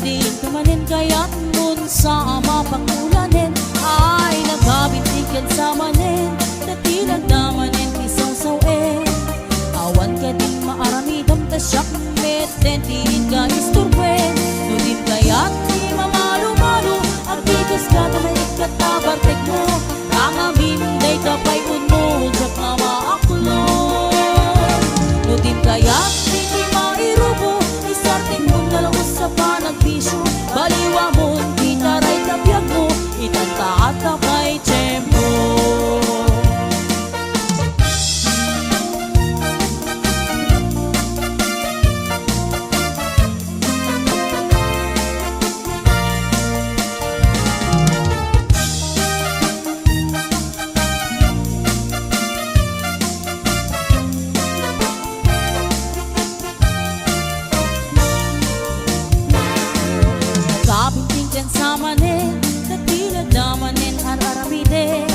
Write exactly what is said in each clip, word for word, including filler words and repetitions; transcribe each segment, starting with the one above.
Di ka manen kayat nunsa a mapakulanen, ay nagabit di kensa manen, tatila da manen ti sawsaw-en. Awan ka din maaramidam ta siak met den ti inka isturbuen. No di kayat ti mamalumalu, agtigas ka ta maikkat a bartekmo. Tangamin dayta pay unmo, diak nga maaklon. No di kayat ti mairubo, isartingmo na laus a panagbisio. Baliwamon ti taray ta biagmo, itan ta adda pay tiempo. Kabinting kensa manen, tatila da manen ar-aramiden.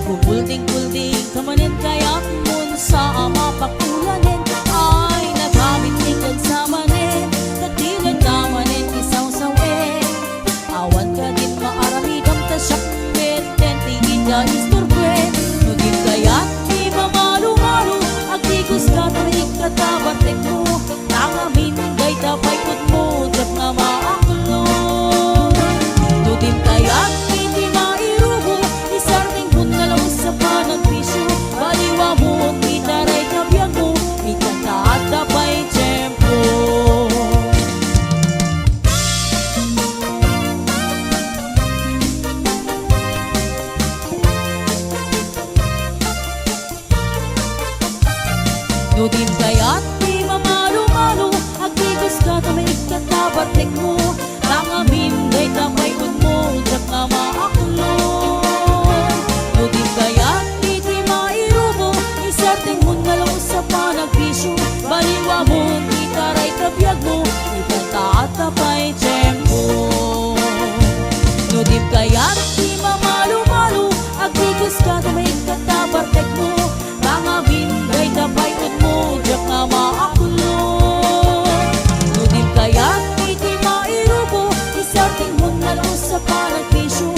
Kukulding-kulding ka manen kayat nunsa a mapakulanen. Ay, nagabit ni kensa manen, tatila da manen isawsaw-en. Awan ka din maaramidam ta siak met den ti inka isturbuen. No di kayat ti mamalumalu, agtigas ka ta maikkat a bartekmo. Tangamin dayta pay unmo, diak nga maaklon. No di kayat iti mairubo, isartingmo na laus a panagbisio. Baliwamon ti taray ta biagmo, itan ta adda pay tiempo. No di kayat ti mamalumalu, agtigas ka ta maikkat a bartekmo. Tangamin dayta pay unmo, diak nga maaklon. No di kayat iti mairubo, isartingmo na laus a panagbisio. Baliwamon ti taray ta biagmo, itan ta adda pay tiempo. No di kayat ti mamalumalu, agtigas ka ta maikkat a bartekmo. Tangamin dayta pay unmo, diak nga maaklon. No di kayat iti mairubo, isartingmo na laus a panagbisio.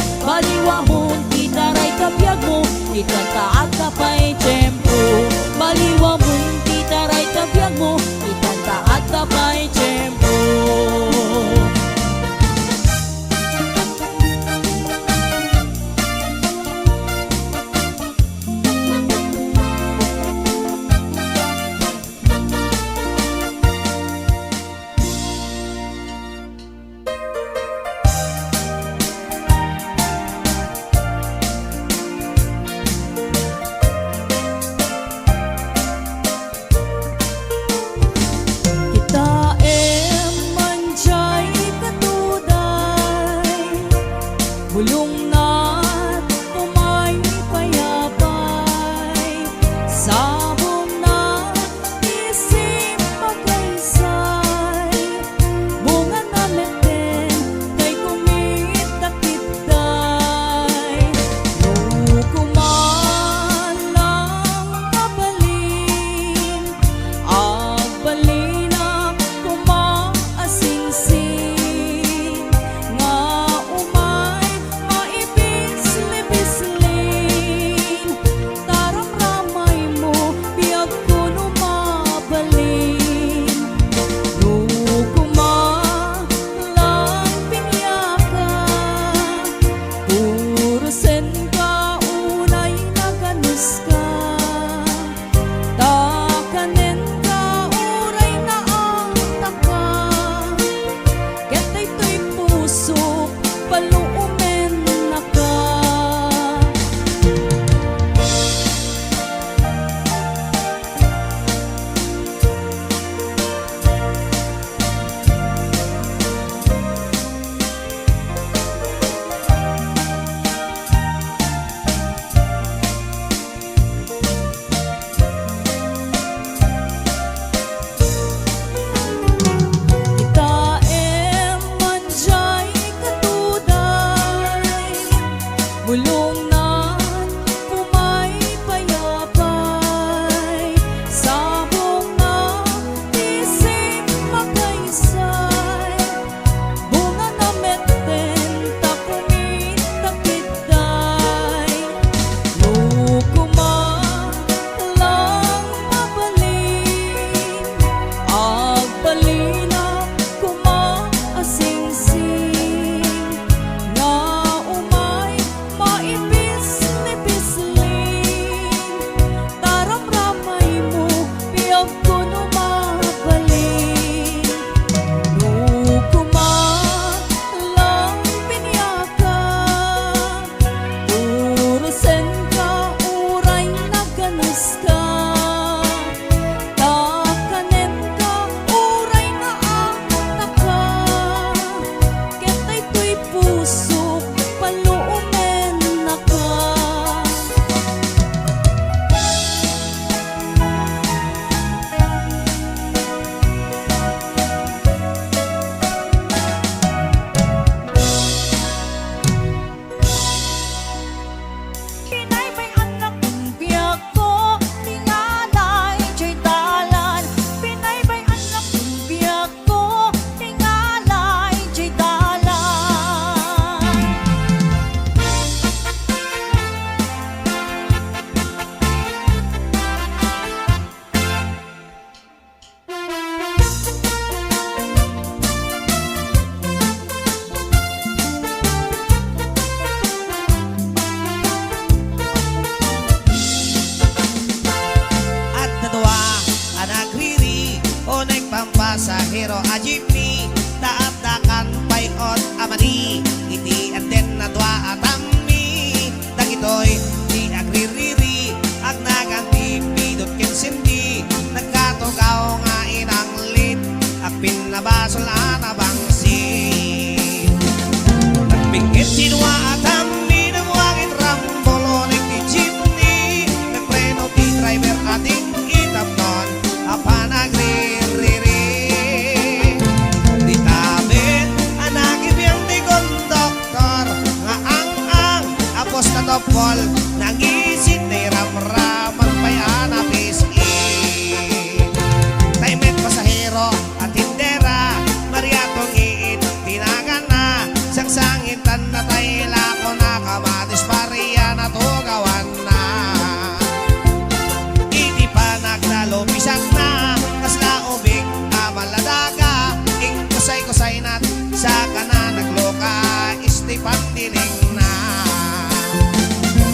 pandilingna.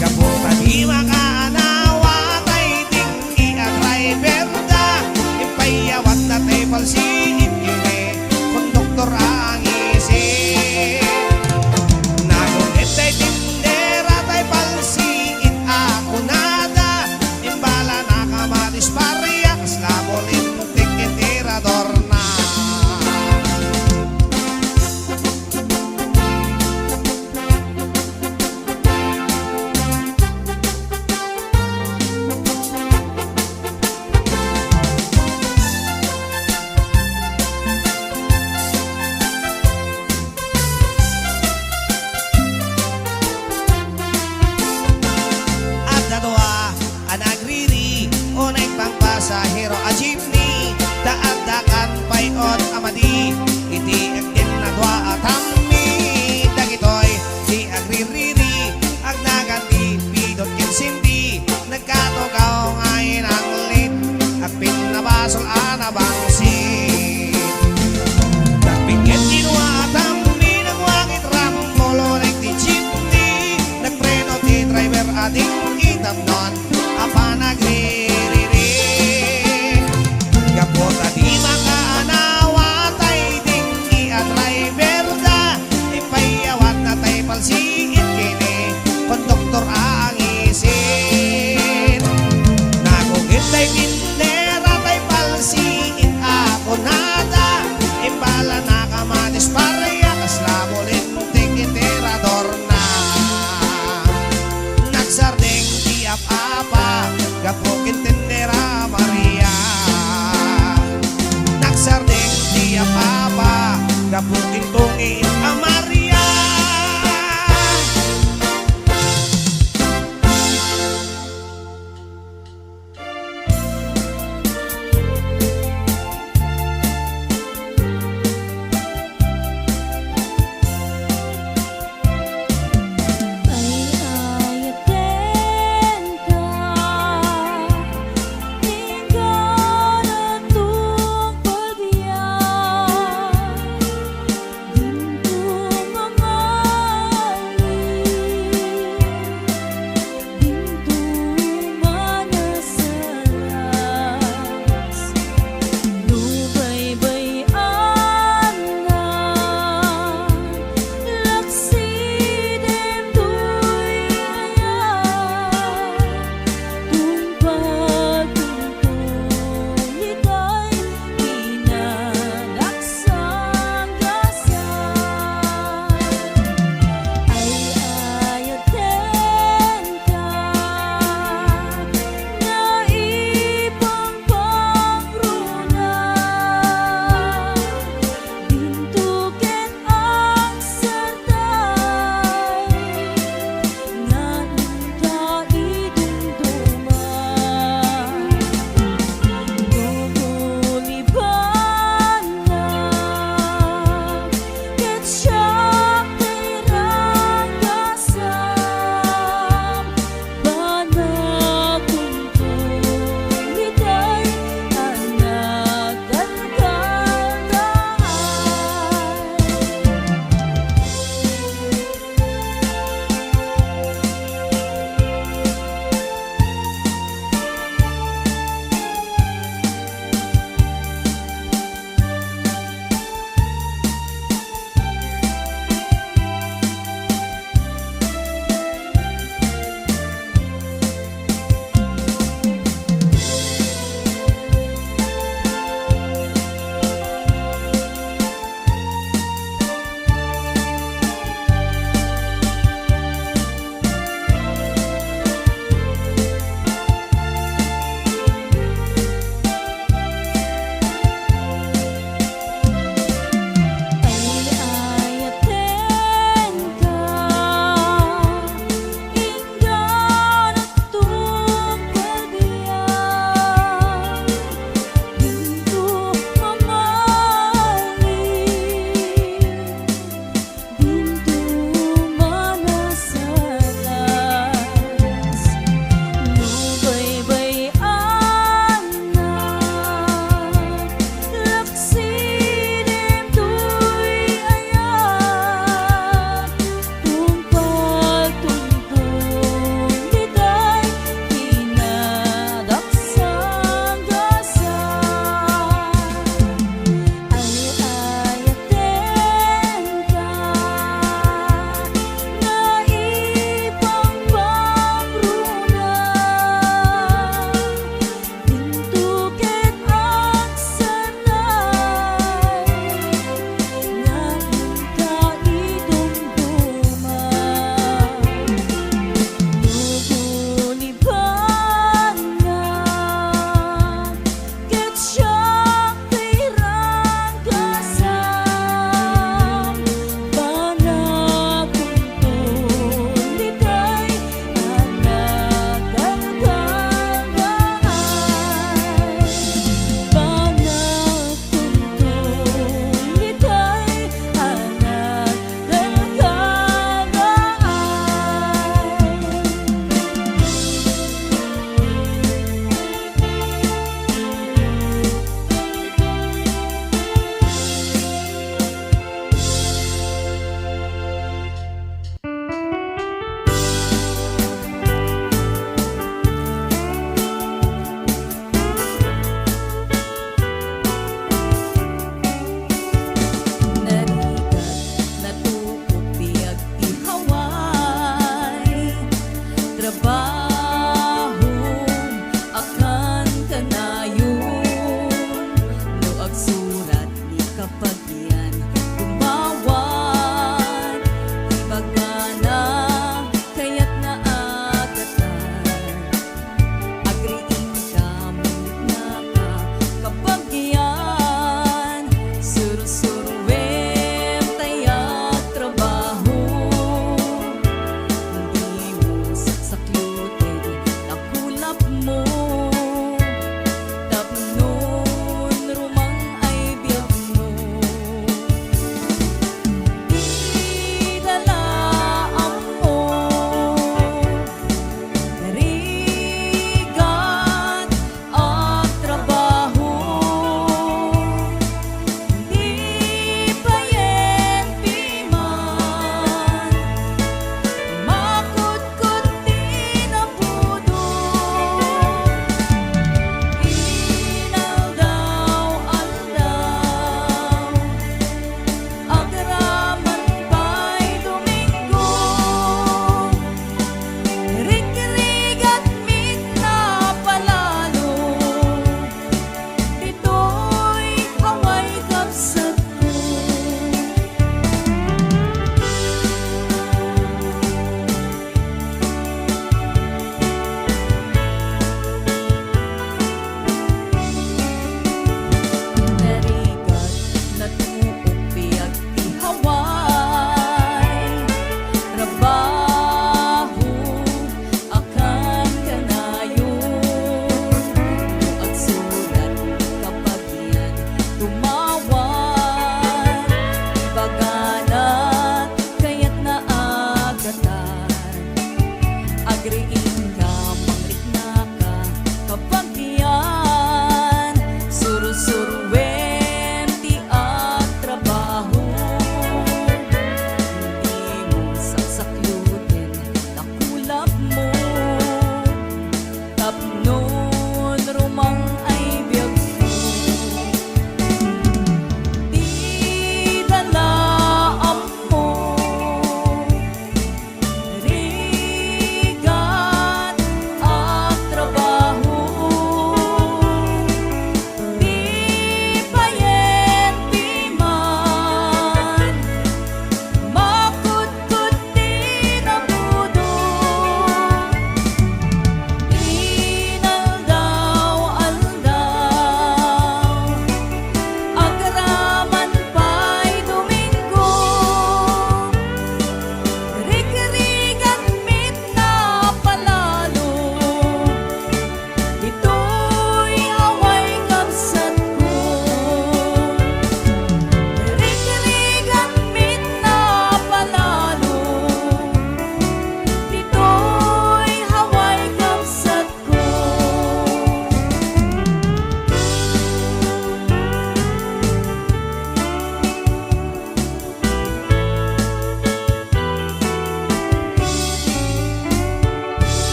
Gapu ta di makaanawa tay dinggi a driver da, impayyawatna tay palsiit iti konduktor a angisit. Nagungit tay tindera tay palsiit a kunada, imbala na ka madisparia, kasla bulintik iti radorna. Adda dua a nagriri, unay pangpasahero a jeepney, ta adda kan pay-ot a madi iti agdin a dua a tammi. Dagitoy ti agririri, agnagan ti pidot ken Cindy, nagkatugaw nga inanglit, agpinnabasol a nabangsit. Nagpinggit ti dua a tammi, nagwangit rambulo ti jeepney, nagpreno ti driver a dinggi tapnon a panagririri. Gapu ta di makaanawa tay dinggi a driver da, impayyawatna tay palsiit kini konduktor a angisit. Nagungit tay tindera tay palsiit a kunada, imbala na ka madisparia, kasla bulintik iti radorna. Nagsardeng ti ap-apa gapu ken tindera a Maria. Nagsardeng ti ap-apa gapu ken tungit a Maria.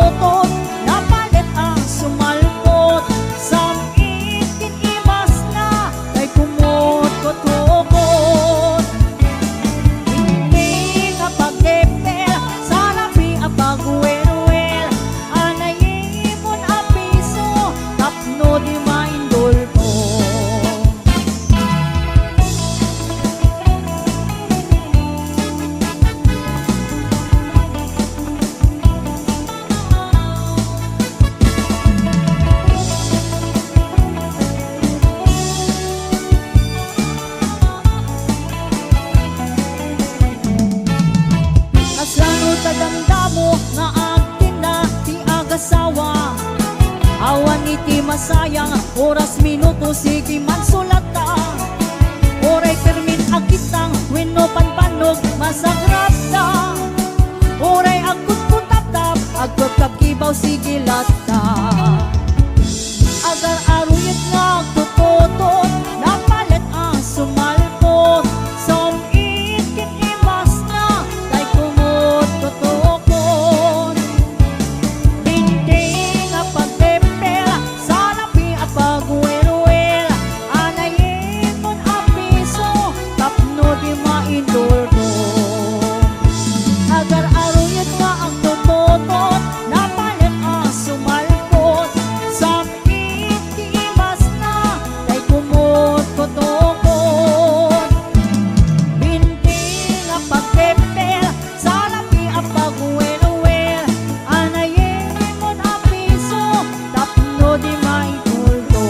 Napalit a sumalpot, sam-it ken imasna, tay kumot kotukot. Hindi nga pagdepel, salapi a pagwelwel, anayimon a piso, tapno di maindulto. Kasla no ta damdamo nga agtinna ti agasawa. Awan iti masayang oras, minuto, sige mansulatta. Uray permin agkittang wenno panpannog, masagrapta. Uray agkutkutaptap, agkabkibaw, sige latta. Agar-aruyot nga agtututot, napalit a sumalpot, sam-it ken imasna, tay kumot kotukot. Dinding a pagdepel, salapi a pagwelwel, anayimon a piso, tapno di maindulto. Agar-aruyot nga agtututot, napalit a sumalpot, sam-it ken imasna, tay kumot kotukot. Dinding a pagdepel, salapi a pagwelwel, anayimon a piso, tapno di maindulto.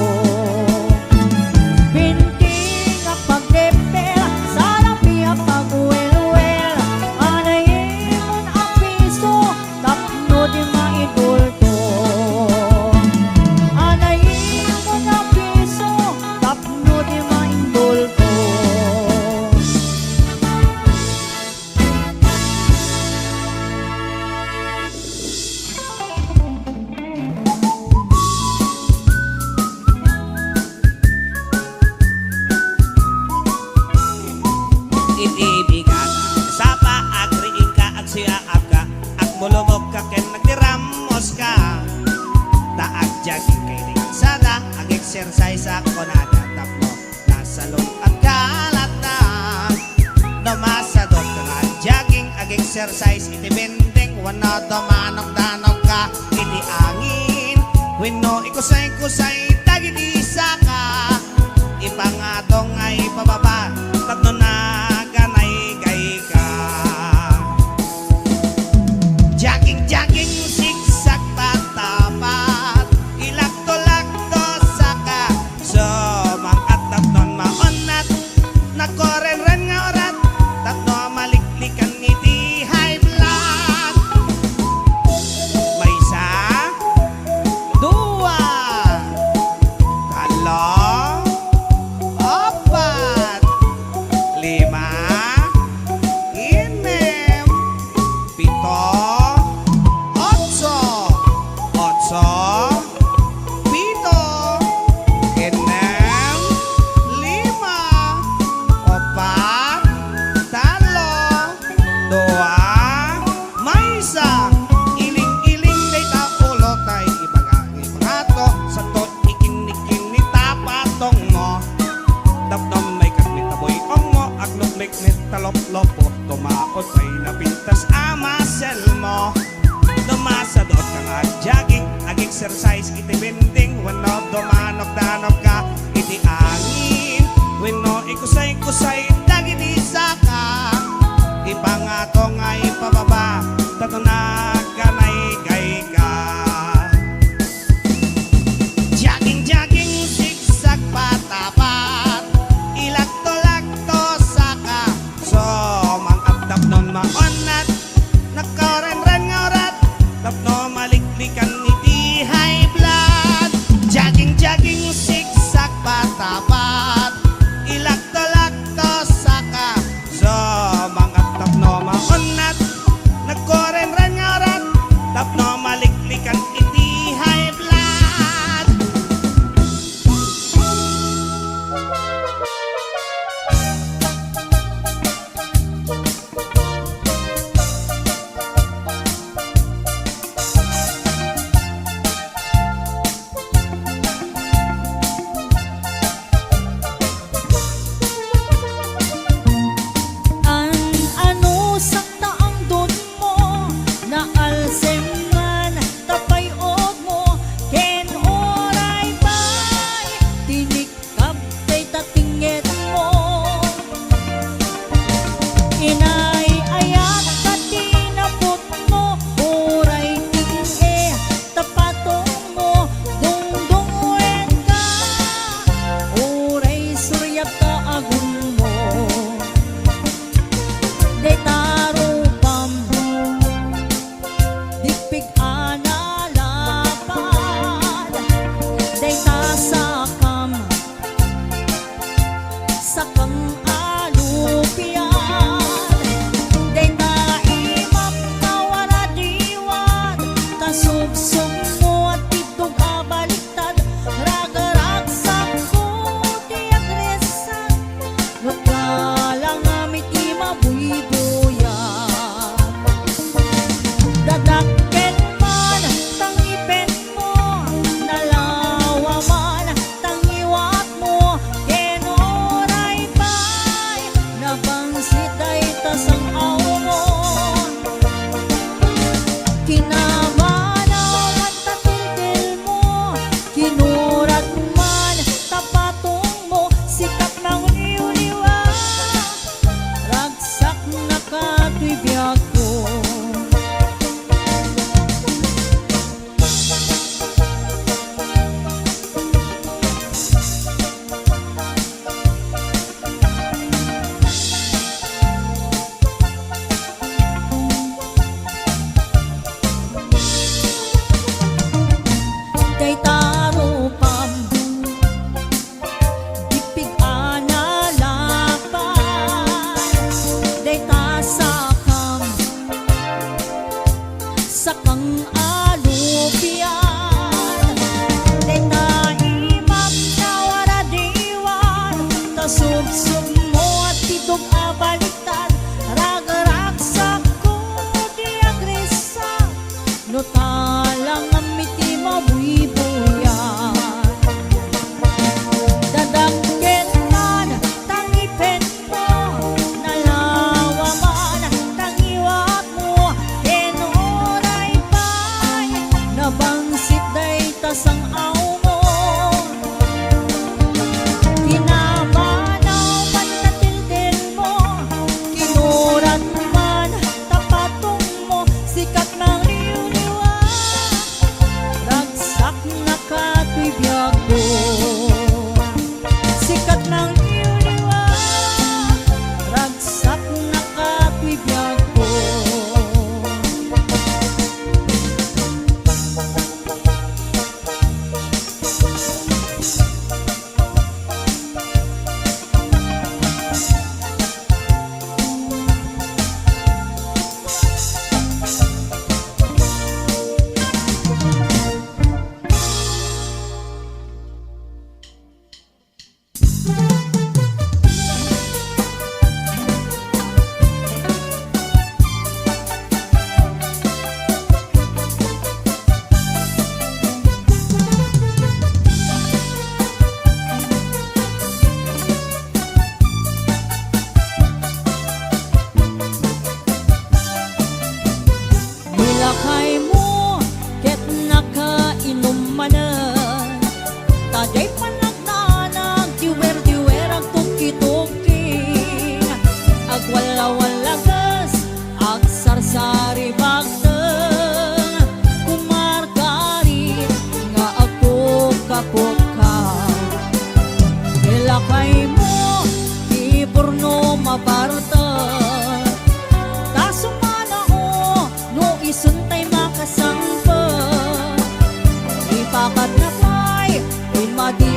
Dinding a pagdepel, salapi a pagwelwel, anayimon a piso, tapno di maindulto. Anayimon a piso, tapno di maindulto. Iti bigat, sapa, agriingka, agsiaabka, agmulumogka ken nagdirammoska. Ta agjoggingka iti kalsada, ag-exercise-ak kunada tapno nasalun-atka latta. No masadutka nga agjogging, ag-exercise iti bending, wenno dumanogdanogka iti angin, wenno ikusaykusay dagiti saka, ipangato nga ipababa tapno naganaygayka. Jogging, jogging, siksak, patapat, ilakto-lakto, saka, sumang-at tapnon maunnat, nagkurenren nga urat tapno maliklikan iti high blood. Maysa, dua, tallo, apat, lima, innem, pito, otso, otso, pito, innem, lima, upat, tallo, dua, maysa. Iling-iling dayta ulo tay ibaga nga ipangato, santo ikinnikinni ta patongmo. Tapno maikatmi ta buy-ongmo, agluklikmi ta loplopo, tumaot pay napintas a muscle-mo. No masadutka nga agjogging, ag-exercise iti bending, wenno dumanogdanogka iti angin, wenno ikusaykusay dagiti saka, ipangato nga ipababa tapno naganaygayka. Jogging, jogging, siksak, patapat, ilakto-lakto, saka, sumang-at tapnon maunnat, nagkurenren nga urat tapno maliklikan iti high blood. Jogging, jogging, siksak, patapat, ilakto-lakto, saka, sumang-at tapno maunnat, nagkurenren nga Pig-analapad, dayta sakam, sakang alupian, dayta imam nga waradiwad, ta subsubmo a tiddog a baliktad, ragragsakko ti agrisan. No tala nga miti mabuybuya, dadakkel man tangipenmo, nalawa man tangiwatmo, ken uray pay nabangsit dayta sang-awmo. Kinamanaw man ta tiltilmo, kinurat man ta patongmo, sikat mangliwliwa, ragsaknaka toy biagko. Dayta rupam, di pig-analapad, dayta sakam, sakang alupian, dayta imam nga waradiwad, ta subsubmo a tiddog a baliktad, ragragsakko ti agrisan. No tala nga miti mabuybuya, dadakkel man tangipenmo, nalawa man tangiwatmo, ken uray pay nabangsit dayta sang-awmo. Kinamanaw man ta tiltilmo, kinurat man ta patongmo, sikat mangliwliwa, ragsaknaka toy biagko. Sikat mangliwliwa, ragsaknaka toy biagko. Ni lakaymo ket nakainum manen, ta diay pannagdanag, diwerdiwer, agtukkitukking, agwallawallakes, agsarsaribakteng, kumargarit nga agpukkapukkaw. Ni lakaymo ti purno mabartek, ta sumanao no isuntay makasangpet. Ipakatna pay ti madi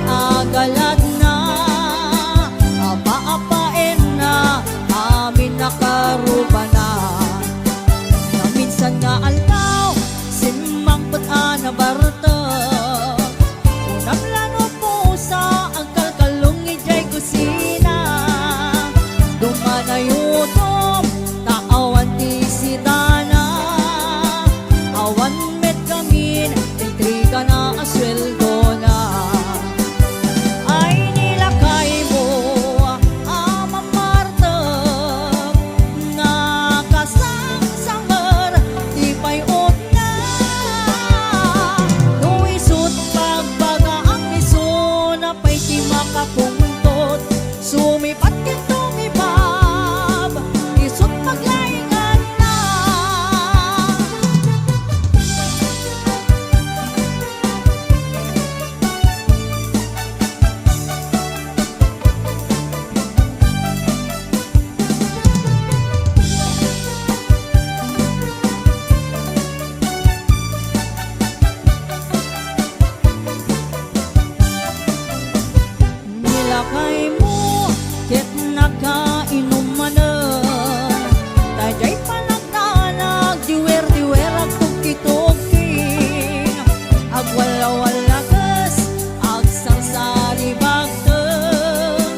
Walawalakes, agsarsaribagteng,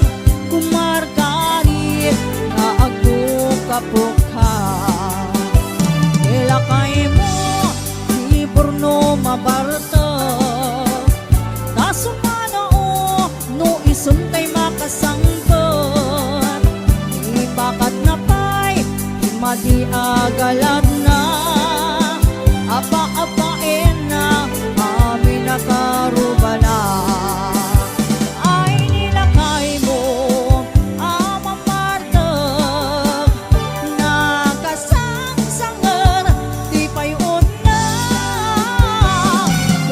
kumarkarit nga agpukapukha. Ilakaymo ti purno mabartek, ta sumano no isuntay makasangpet. Ipakatna pay ti madi a galatna, apa-apaenna amin a karubana. Ay, nilakaymo a mamartek, nakasangsanger ti pay-otna.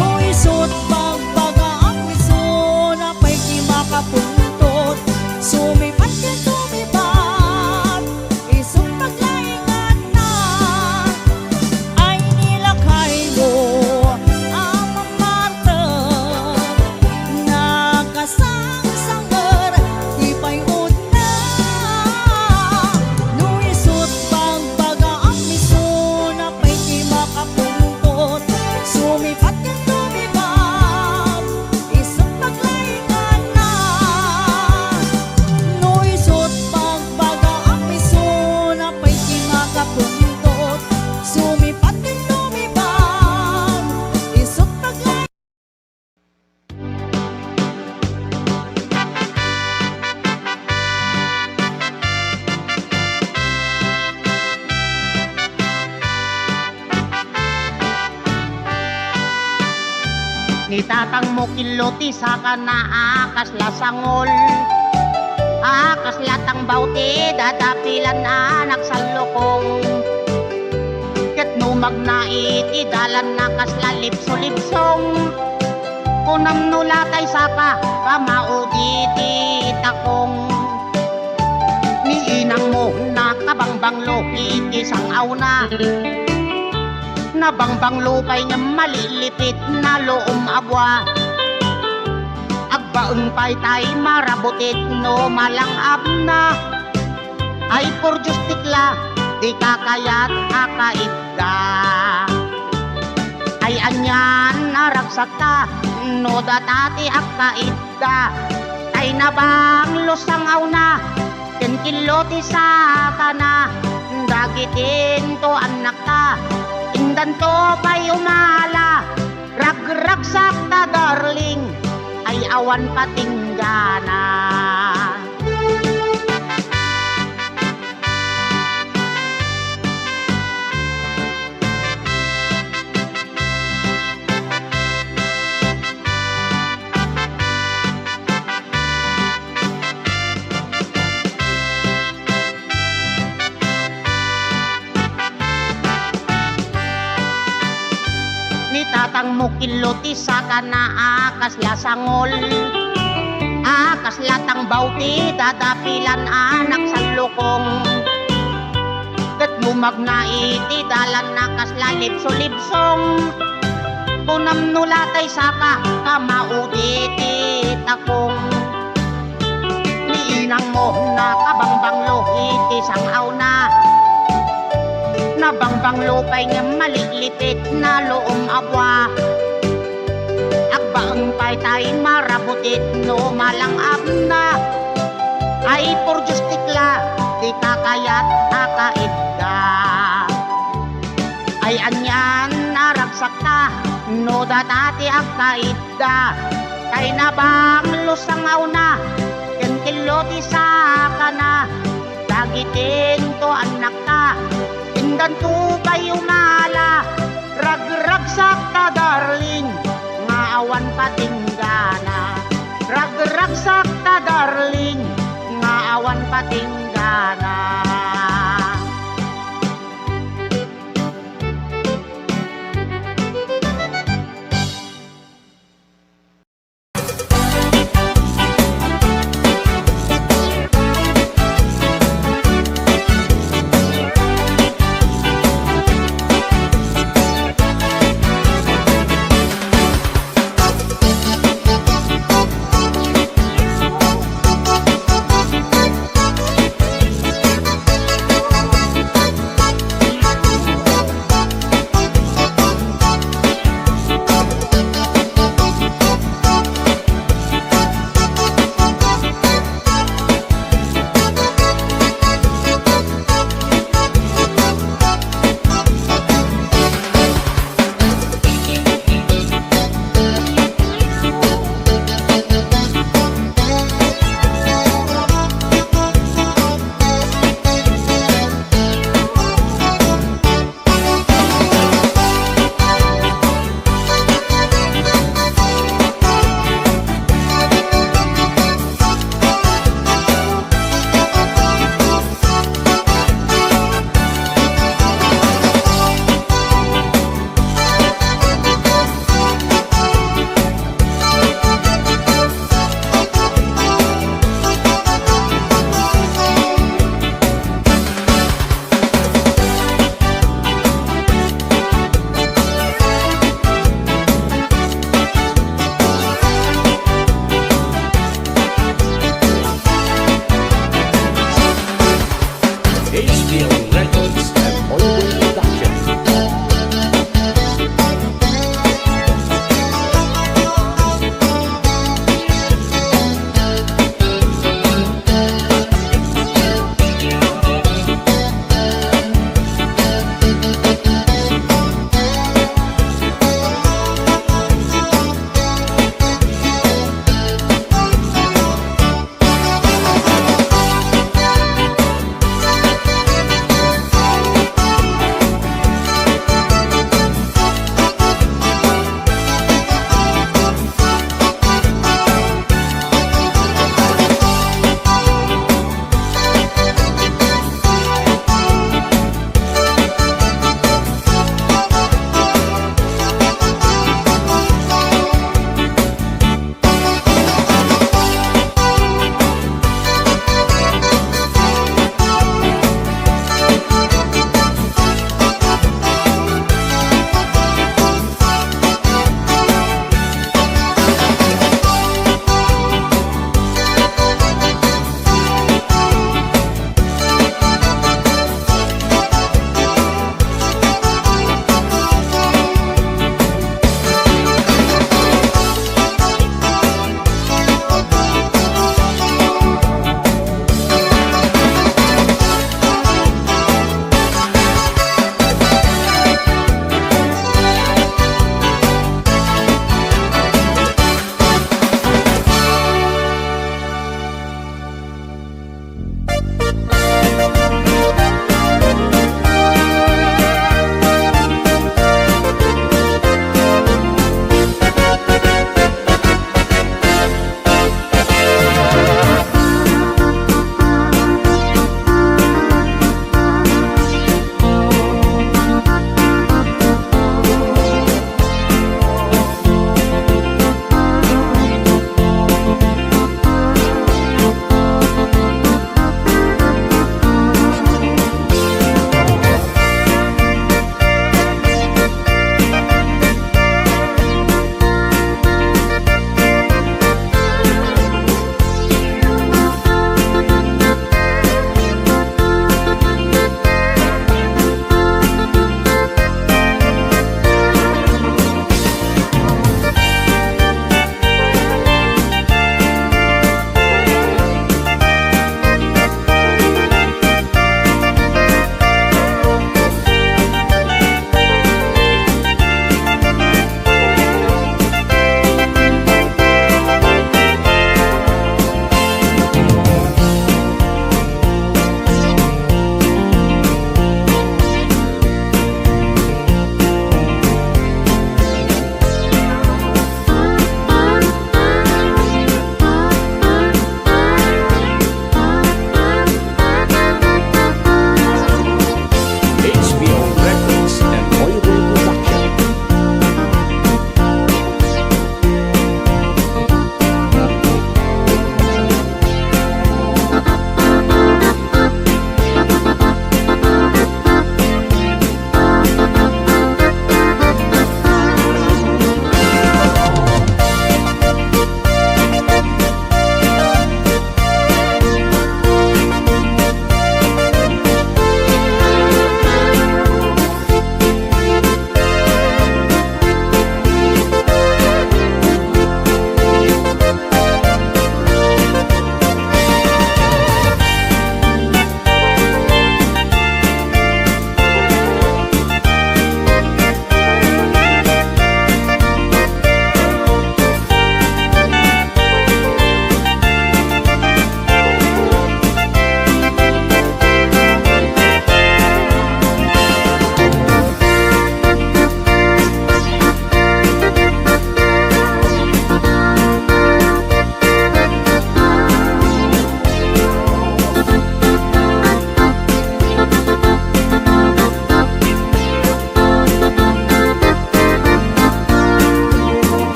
No isut' bagbagaam, isuna pay ti makapuntot. Sumipat ken sumipat, isut' paglainganna. Ay, nilakaymo a mamartek, nakasangsanger ti pay-otna. No isut' bagbagaam, isuna pay ti makapuntot. Sumipat ken sumipat, isut' paglainganna. No isut' bagbagaam, isuna pay ti makapuntot. Sumipat ken sumipat, isut' paglainganna. Ni tatangmo killo ti sakana a kasla sangol, a kasla tangbaw ti dadapilan a nagsallukong. Ket no magna iti dalanna kasla libsolibsong, kunam no latay saka, pamaudi ti takong. Ni inangmo nakabangbanglo iti sang-awna. Nabangbanglo pay ngem malilipit na loom a bua. Agbaeng pay tay marabutit no malang-abna. Ay, por Dios, tikla, dika kayat a kaitda. Ay, anian a ragsakta no data ti agkaitda. Tay nabanglo sang-awna, ken killo ti sakana, dagitinto annakta, indanto pay umala. Ragragsak ta, darling, ay awan patinggana. Ni tatangmo killo ti sakana a kasla sangol, a kasla tangbaw ti dadapilan a nagsallukong. Ket no magna iti dalanna kasla libsolibsong, kunam no latay saka, pamaudi ti takong. Ni inangmo nakabangbanglo iti sang-awna. Nabangbanglo pay ngem malilipit na loom a bua. Agbaeng pay tay marabutit no malang-abna. Ay, por Dios, tikla, dika kayat a kaitda. Ay, anian a ragsakta no data ti agkaitda. Tay nabanglo sang-awna, ken killo ti sakana. Dagitinto annakta, indanto pay umala. Ragragsak ta, darling, nga awan patinggana. Ragragsak ta, darling, nga awan patinggana.